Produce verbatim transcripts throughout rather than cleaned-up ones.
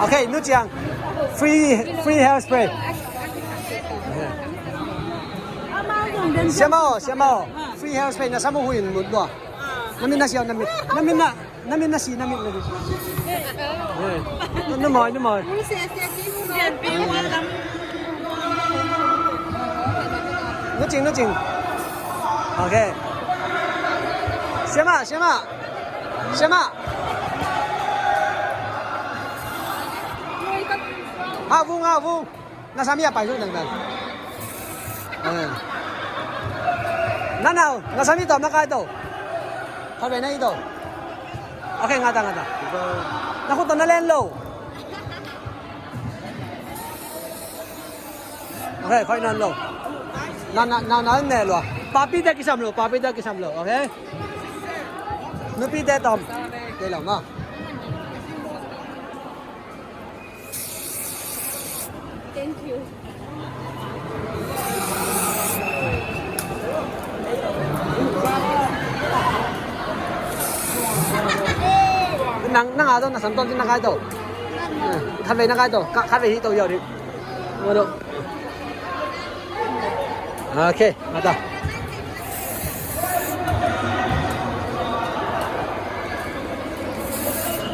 Okay, Nu Ciang. Free, free hairspray. Siamah aw, siamah aw. Free hairspray, na sam uh huih in mut lua. Na mit na si aw, na mit. Na mit na, na mit na si, na mit na si. Eh, na mawi, na mawi. Nu Cing, Nu Cing. Okay. Siamah, siamah. Siamah. Ah, vung, ah, vung. Na sam hi a, pai zong dangdang. Eh. Na nau, na sam hi tawm na kai to. Khatvei na hi to. Okay, ngata, ngata. Na khut tawh na len lo. Okay, khoi nawn lo. Na, na, na, na, ne lo. Papite kisam lo, papite kisam lo, okay? Nupite tawm. Kei lo ma. Thank you. Nang, nang a to, na sam tawm cin na kai to. Khatvei na kai to, ka, khatvei hi to yau ding. Ngua do. Okay, mata.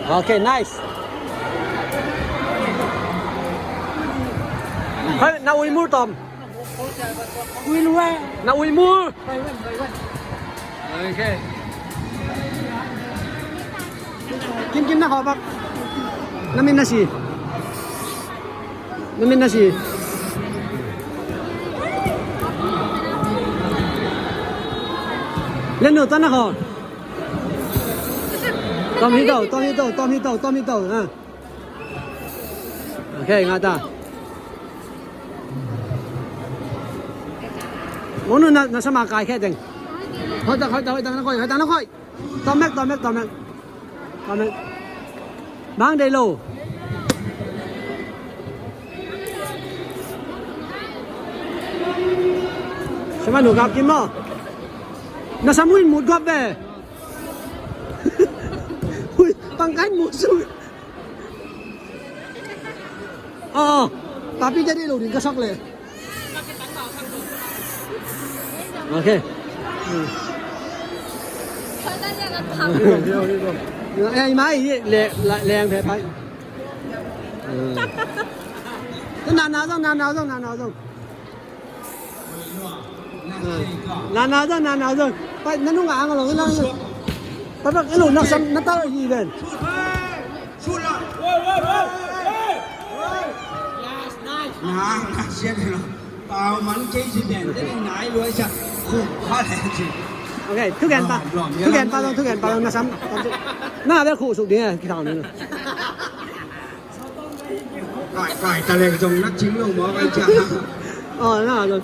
Okay, nice. Hai, na ui mul tom. Ui lua. Na ui mul. Bai wan, bai wan. Okay. Kim kim na kho bak. Na min na si. Na min na si. Len no ta na kho. Tom hi to, tom hi to, tom hi to, tom hi to. Ha. Okay, ngata. Monu na, na sama kai khe teng. Hoi ta, hoi ta, hoi ta na koi, hoi ta na koi. Tom mek, tom mek, tom mek. Tom mek. Bang dei lo. Sama nu gap kim mo. Na sam huih mut gap ve. Hui, pang kai mut sui. Aa, tapi jadi lo ding ka sak le. Okay. Eh, mai le, le, leng phe pai. Na na zong, na na zong, na na zong. Na na zong, na na zong. Pai, na nung ang lo, na. Pai bak, elo, na sam, na tau hi ben. Na, na sian lo. Pau man kei si ben, te nai lo sa. Khu, ha le si. Okay, thu gen pa. Thu gen pa, thu gen pa, na sam. Na be khu suk ding, ki thang ni. Kai, kai, ta leng zong na cing lo maw, kai cia. Oh, na lo.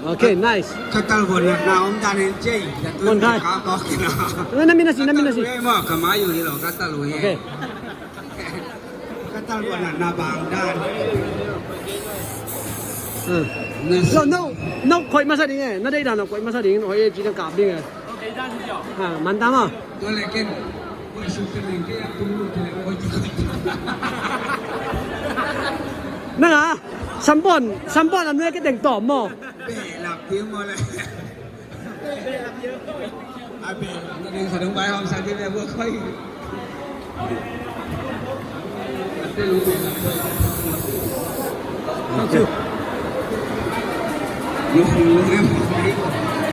Okay, nice. Ka tal vuan na, na om dan en cei. Kon kai. Ka kok na. Na, na min na si, na min na si. Ka tal vuan maw, ka mai yu hi lo, ka tal vuan. Okay. Ka tal vuan na, na bang dan. Hmm. Na si. No, no, no, koih masa ding e. Na dei dan no, koih masa ding. Oi, e, ci dan kap ding e. Ha, man ta maw. Tua le ken. Nang a, sampon, sampon a nuai ke teng tawm maw?